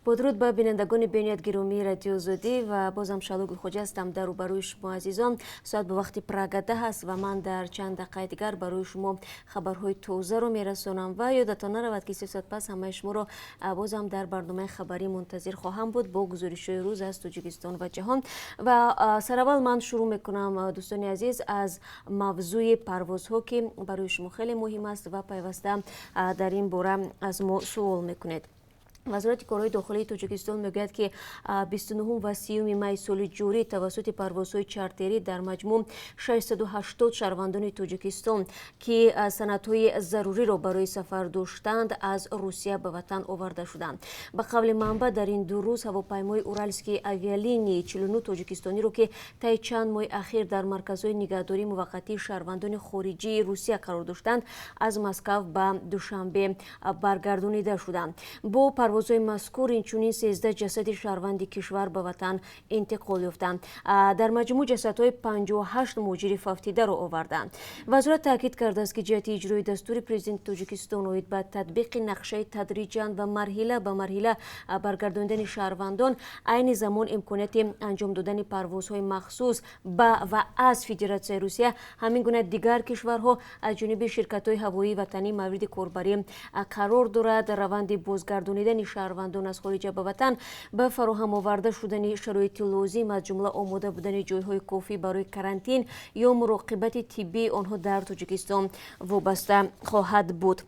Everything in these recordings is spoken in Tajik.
Бо дуруд ба бинандагони бениҳоят гиромии Радиои Озодӣ ва бозам Шаҳло Гулхоҷа ҳастам дар рӯбарӯи шумо азизон. Соат ба вақти Прага 10 аст ва ман дар чанд дақиқаи дигар барои шумо хабарҳои тозаро мерасонам ва ёдатон наравад, ки 3 соат пас ҳамаи шуморо бозам дар барномаи хабарӣ мунтазир хоҳам буд бо гузоришҳои рӯз аз Тоҷикистон ва ҷаҳон. Ва сараввал ман шурӯъ мекунам, дӯстони азиз, аз мавзӯи парвозҳо, ки барои шумо хеле муҳим аст ва пайваста дар ин бора аз мо суол мекунед. Вазорати корҳои дохилии Тоҷикистон мегӯяд, ки 29 ва 30 май соли ҷорӣ тавассути парвозҳои чартерӣ дар маҷмӯъ 680 шаҳрвандони Тоҷикистон, ки санадҳои заруриро барои сафар доштанд, аз Русия ба ватан оварда шуданд. Ба қавли манбаъ, дар ин 2 рӯз ҳавопаймои Уральские авиалинии 49 тоҷикистониро, ки таи чанд моҳи ахир дар марказҳои нигаҳдории муваққатии шаҳрвандони хориҷии Русия қарор доштанд, аз Москав ба Душанбе баргардонида шуданд. Бо парвозҳои мазкур инчунин 13 ҷасади шаҳрванди кишвар ба ватан интиқол ёфтанд. Дар маҷмӯъ ҷасадҳои 58 муҳоҷири фавтидаро оварданд. Вазорат таъкид кардааст, ки ҷиҳати иҷрои дастури Президенти Тоҷикистон оид ба татбиқи нақшаи тадриҷан ва марҳила ба марҳила баргардонидани шаҳрвандон, айни замон имконияти анҷом додани парвозҳои махсус ба ва аз Федератсияи Русия, ҳамин гуна дигар кишварҳо аз ҷониби ширкатҳои ҳавоии ватанӣ мавриди корбарӣ қарор дорад. Раванди бозгардонидани шаҳрвандон аз хориҷа ба ватан ба фароҳам оварда шудани шароити лозим, аз ҷумла омода будани ҷойҳои кофӣ барои карантин ё муроқибати тиббии онҳо дар Тоҷикистон вобаста хоҳад буд.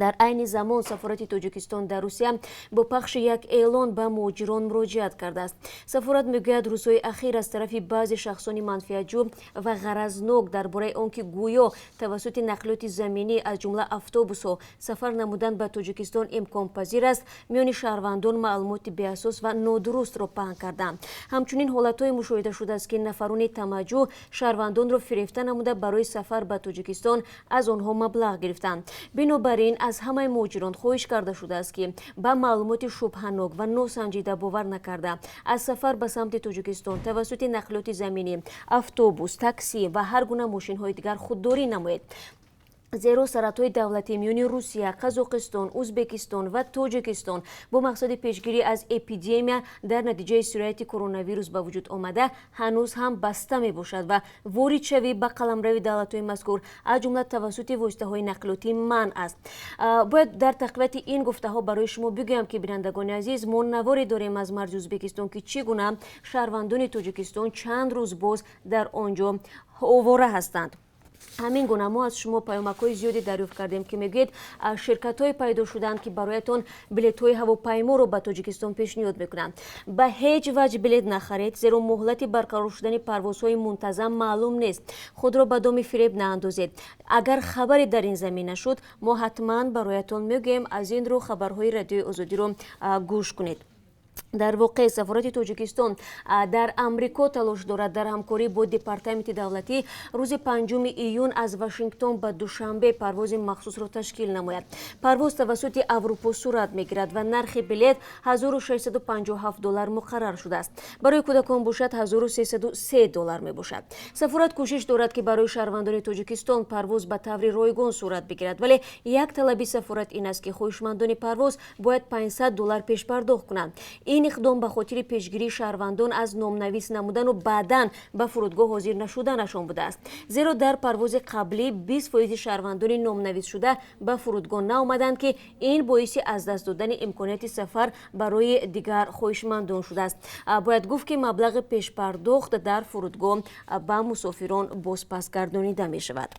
Дар айни замон сафорати Тоҷикистон дар Русия бо пахши як эълон ба муҳоҷирон муроҷиат кардааст. Сафорат мегӯяд, рӯзҳои ахир аз тарафи баъзе шахсони манфиатҷӯ ва ғаразнок дар бораи он ки гӯё тавассути нақлиёти заминӣ, аз ҷумла автобусҳо, сафар намудан ба Тоҷикистон имконпазир аст, миёни шаҳрвандон маълумоти беасос ва нодурустро паҳн карданд. Ҳамчунин ҳолатҳое мушоҳида шудааст, ки нафарони тамаъҷӯ шаҳрвандонро фирефта намуда, барои сафар ба Тоҷикистон аз онҳо маблағ гирифтанд. Бинобар ин аз ҳамаи муҳоҷирон хоҳиш карда шудааст, ки ба маълумоти шубҳанок ва носанҷида бовар накарда, аз сафар ба самти Тоҷикистон тавассути нақлиёти заминӣ, автобус, таксӣ ва ҳар гуна мошинҳои дигар худдорӣ намоед, зеро сарҳадҳои давлатӣ миёни Русия, Қазоқистон, Ӯзбекистон ва Тоҷикистон бо мақсади пешгирӣ аз эпидемия дар натиҷаи сирояти коронавирус ба вуҷуд омада ҳанӯз ҳам баста мебошад ва воридшавӣ ба қаламрави давлатҳои мазкур, аз ҷумла тавассути воситаҳои нақлиётӣ, манъ аст. Бояд дар тақвияти ин гуфтаҳо барои шумо бигӯям, ки, бинандагони азиз, мо наворе дорем аз марзи Ӯзбекистон, ки чӣ гуна шаҳрвандони Тоҷикистон чанд рӯз боз дар он ҷо овора ҳастанд. Ҳамин гуна мо аз шумо паёмакҳои зиёде дарёфт кардем, ки мегӯед, ширкатҳое пайдо шуданд, ки бароятон билетҳои ҳавопайморо ба Тоҷикистон пешниҳод мекунанд. Ба ҳеҷ ваҷҳ билет нахаред, зеро муҳлати барқарор шудани парвозҳои мунтазам маълум нест. Худро ба доми фиреб наандозед. Агар хабаре дар ин замина шуд, мо ҳатман бароятон мегӯем. Аз ин рӯ хабарҳои Радиои Озодиро гӯш кунед. Дар воқеъ, сафорати Тоҷикистон дар Амрико талош дорад дар ҳамкорӣ бо Департаменти давлатӣ рӯзи 5 июн аз Вашингтон ба Душанбе парвози махсусро ташкил намояд. Парвоз тавассути Аврупо сурат мегирад ва нархи билет 1657 доллар муқаррар шудааст. Барои кӯдакон бошад, 1303 доллар мебошад. Сафорат кӯшиш дорад, ки барои шаҳрвандони Тоҷикистон парвоз ба таври ройгон сурат бигирад, вале як талаби сафорат ин аст, ки хоҳишмандони парвоз бояд 500 доллар пешпардохт кунанд. Ин иқдом ба хотири пешгирии шаҳрвандон аз номнавис намудану баъдан ба фурудгоҳ ҳозир нашуданашон будааст, зеро дар парвози қаблӣ 20 фоизи шаҳрвандони номнависшуда ба фурудгоҳ наомаданд, ки ин боиси аз даст додани имконияти сафар барои дигар хоҳишмандон шудааст. Бояд гуфт, ки маблағи пешпардохт дар фурудгоҳ ба мусофирон бозпас гардонида мешавад.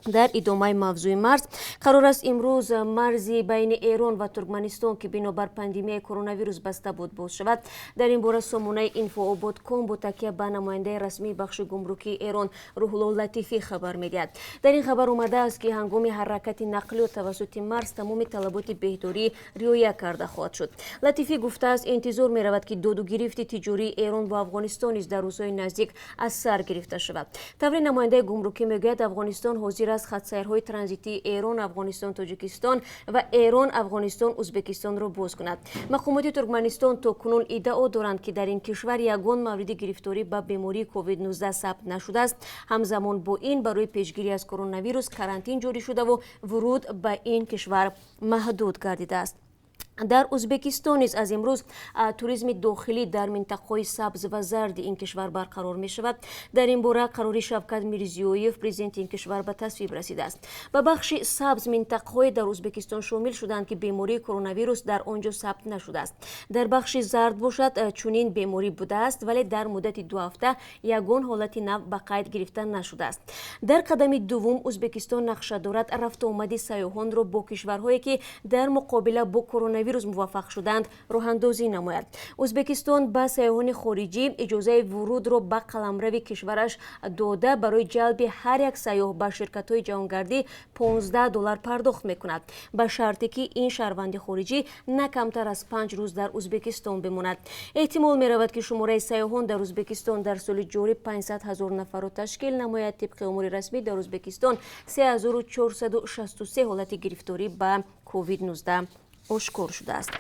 Дар идомаи мавзӯи марз, қарор аст имрӯз марзи байни Эрон ва Туркманистон, ки бинобар пандемияи коронавирус баста буд, боз шавад. Дар ин бора сомонаи Инфообод ком бо такя ба намояндаи расмии бахши гумрукии Эрон Рӯҳулло Латифӣ хабар медиҳад. Дар ин хабар омадааст, ки ҳангоми ҳаракати нақлиёт тавассути марз тамоми талаботи беҳдорӣ риоя карда хоҳад шуд. Латифӣ гуфтааст, интизор меравад, ки додугирифти тиҷории Эрон бо Афғонистон низ дар рӯзҳои наздик аз сар гирифта шавад. Таври намояндаи гумрукӣ мегӯяд, Афғонистон ҳозир аз хатсайрҳои транзитии Эрон, Афғонистон, Тоҷикистон ва Эрон, Афғонистон, Ӯзбекистонро боз кунад. Мақомоти Туркманистон то кунун иддао доранд, ки дар ин кишвар ягон мавриди гирифторӣ ба бемории COVID-19 сабт нашудааст. Ҳамзамон бо ин, барои пешгирӣ аз коронавирус карантин ҷорӣ шудаву вуруд ба ин кишвар маҳдуд гардидааст. Дар Ӯзбекистон низ аз имрӯз туризми дохилӣ дар минтақаҳои сабз ва зарди ин кишвар барқарор мешавад. Дар ин бора қарори Шавкат Мирзиёев, президенти ин кишвар, ба тасвиб расидааст. Ба бахши сабз минтақаҳое дар Ӯзбекистон шомил шуданд, ки бемории коронавирус дар он ҷо сабт нашудааст. Дар бахши зард бошад, чунин беморӣ будааст, вале дар муддати 2 ҳафта ягон ҳолати нав ба қайд гирифта нашудааст. Дар қадами дуввум Ӯзбекистон нақша дорад рафтуомади сайёҳонро бо кишварҳое, ки дар муқобила бо коронавирус муваффақ шуданд, роҳандозӣ намояд. Ӯзбекистон ба сайёҳони хориҷӣ иҷозаи вурудро ба қаламрави кишвараш дода, барои ҷалби ҳар як сайёҳ ба ширкатҳои ҷаҳонгардӣ 15 доллар пардохт мекунад, ба шарте ки ин шаҳрванди хориҷӣ на камтар аз 5 рӯз дар Ӯзбекистон бимонад. Эҳтимол меравад, ки шумораи сайёҳон дар Ӯзбекистон дар соли ҷорӣ 500 ҳазор нафарро ташкил намояд. Тибқи омори расмӣ, дар Ӯзбекистон 3463 ҳолати гирифторӣ ба COVID-19 ошкор шудааст.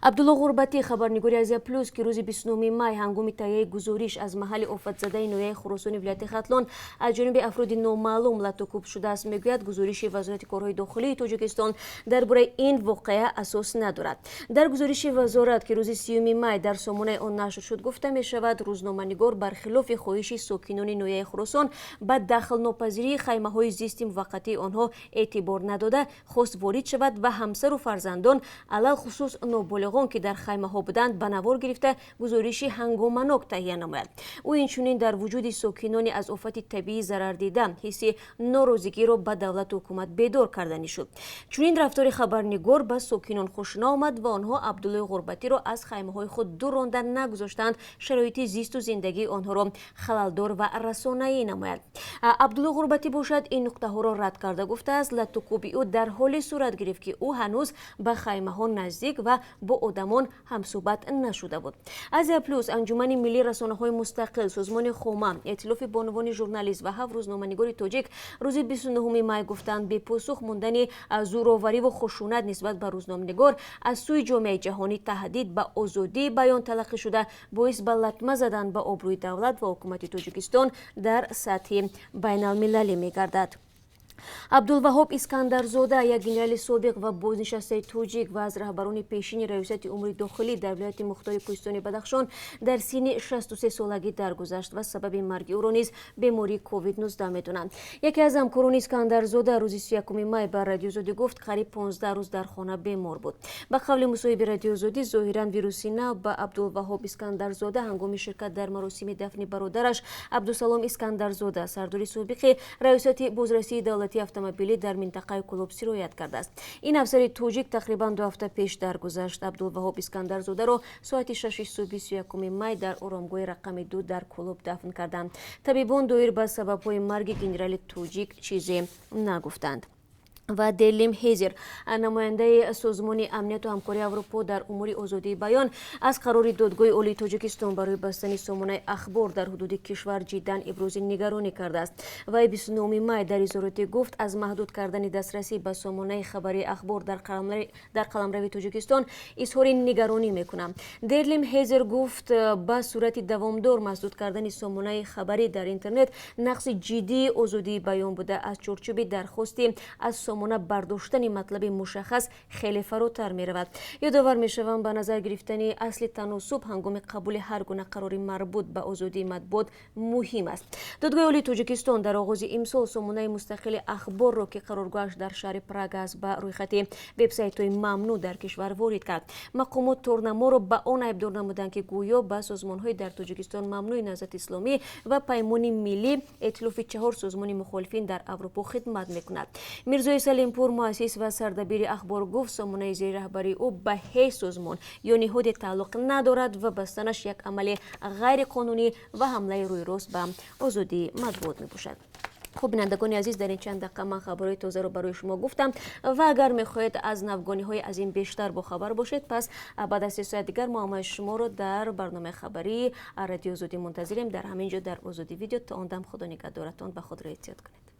Абдулло Ғурбатӣ, хабарнигори Азия Плюс, ки рӯзи 29 май ҳангоми таҳияи гузориш аз маҳалли офатзадаи ноҳияи Хуросони вилояти Хатлон аз ҷониби афроди номаълум латтукӯб шудааст, мегӯяд, гузориши Вазорати корҳои дохилии Тоҷикистон дар бораи ин воқеа асос надорад. Дар гузориши вазорат, ки рӯзи 30 май дар сомонаи он нашр шуд, гуфта мешавад, рӯзноманигор бархилофи хоҳиши сокинони ноҳияи Хуросон ба дахлнопазирии хаймаҳои зисти муваққатии онҳо эътибор надода, хост ворид шавад ва ҳамсару фарзандон, алалхусус ноболиғон, ки дар хаймаҳо буданд, ба навор гирифта, гузориши ҳангоманок таҳия намояд. Ӯ инчунин дар вуҷуди сокинони аз офати табиӣ зарардида ҳисси норозигиро ба давлату ҳукумат бедор карданӣ шуд. Чунин рафтори хабарнигор ба сокинон хуш наомад ва онҳо Абдуллои Ғурбатиро аз хаймаҳои худ дур ронда, нагузоштанд шароити зисту зиндагии онҳоро халалдор ва расонаӣ намояд. Абдулло Ғурбатӣ бошад, ин нуқтаҳоро рад карда, гуфтааст, латтукӯби ӯ дар ҳоле сурат гирифт, ки ӯ ҳанӯз ба хаймаҳо наздик ва бо одамон ҳамсӯҳбат нашуда буд. Азия Плюс, Анҷумани миллии расонаҳои мустақил, созмони Хома, Эътилофи бонувони журналист ва ҳафт рӯзноманигори тоҷик рӯзи 29 май гуфтанд, бепосух мондани зӯровариву хушунат нисбат ба рӯзноманигор аз сӯи ҷомеаи ҷаҳонӣ таҳдид ба озодии баён талаққӣ шуда, боис ба латма задан ба обрӯи давлат ва ҳукумати Тоҷикистон дар сатҳи байналмилалӣ мегардад. Абдулваҳоб Искандарзода, як генерали собиқ ва бознишастаи тоҷик ва аз раҳбарони пешини Раёсати умури дохилӣ дар вилояти мухтори кӯҳистони Бадахшон, дар синни 63 солагӣ даргузашт ва сабаби марги ӯро низ бемории COVID-19 медонанд. Яке аз ҳамкорони Искандарзода рӯзи 31 май ба Радиозодӣ гуфт, қариб 15 рӯз дар хона бемор буд. Ба қавли мусоҳиби Радиозодӣ, зоҳиран вируси нав ба Абдулваҳоб Искандарзода ҳангоми ширкат дар маросими дафни бародараш Абдусалом Искандарзода, сардори собиқи Раёсати бозрасии давлатии автомобилӣ дар минтақаи Кӯлоб, сироят кардааст. Ин афсари тоҷик тақрибан 2 ҳафта пеш даргузашт. Абдулваҳоб Искандарзодаро соати 6 субҳи 31 май дар оромгоҳи рақами 2 дар Кӯлоб дафн карданд. Табибон доир ба сабабҳои марги генерали тоҷик чизе нагуфтанд. Ва Делим Хезер, намояндаи Созмони амнияту ҳамкории Аврупо дар умури озодии баён, аз қарори Додгоҳи Олии Тоҷикистон барои бастани сомонаи Ахбор дар ҳудуди кишвар ҷиддан ибрози нигаронӣ кардааст. Вай 29 май дар изҳороте гуфт, аз маҳдуд кардани дастрасӣ ба сомонаи хабарии Ахбор дар қаламрави Тоҷикистон изҳори нигаронӣ мекунам. Дерлим Хезер гуфт, ба сурати давомдор маҳдуд кардани сомонаи хабарӣ дар интернет нақси ҷиддии озодии баён буда, аз чорчӯби дархости аз сомона бардоштани матлаби мушаххас хеле фаротар меравад. Ёдовар мешавам, ба назар гирифтани асли таносуб ҳангоми қабули ҳар гуна қарори марбут ба озодии матбуот муҳим аст. Додгоҳи Олии Тоҷикистон дар оғози имсол сомонаи мустақили Ахборро, ки қароргоҳаш дар шаҳри Прага аст, ба рӯйхати вебсайтҳои мамнӯъ дар кишвар ворид кард. Мақомот торнаморо ба он айбдор намуданд, ки гӯё ба созмонҳои дар Тоҷикистон мамнӯи Наҳзати Исломӣ ва Паймони Миллӣ, эътилофи чаҳор созмони мухолифин дар Аврупо, хидмат мекунад. Мирзои Салимпур, муассис ва сардабири Ахбор, гуфт, сомонаи зери раҳбарии ӯ ба ҳеҷ созмон ё ниҳоде тааллуқ надорад ва бастанаш як амали ғайриқонунӣ ва ҳамлаи рӯйрост ба озодии матбуот мебошад. Хуб, бинандагони азиз, дар ин чанд дақиқа ман хабарҳои тозаро барои шумо гуфтам ва агар мехоҳед аз навгониҳои аз ин бештар бохабар бошед, пас баъд аз 3 соат дигар мо ҳамаи шуморо дар барномаи хабарии Радио Озодӣ мунтазирем, дар ҳамин ҷо, дар Озодӣ Видео. То он дам худо нигаҳдоратон, ба худро эҳтиёт кунед.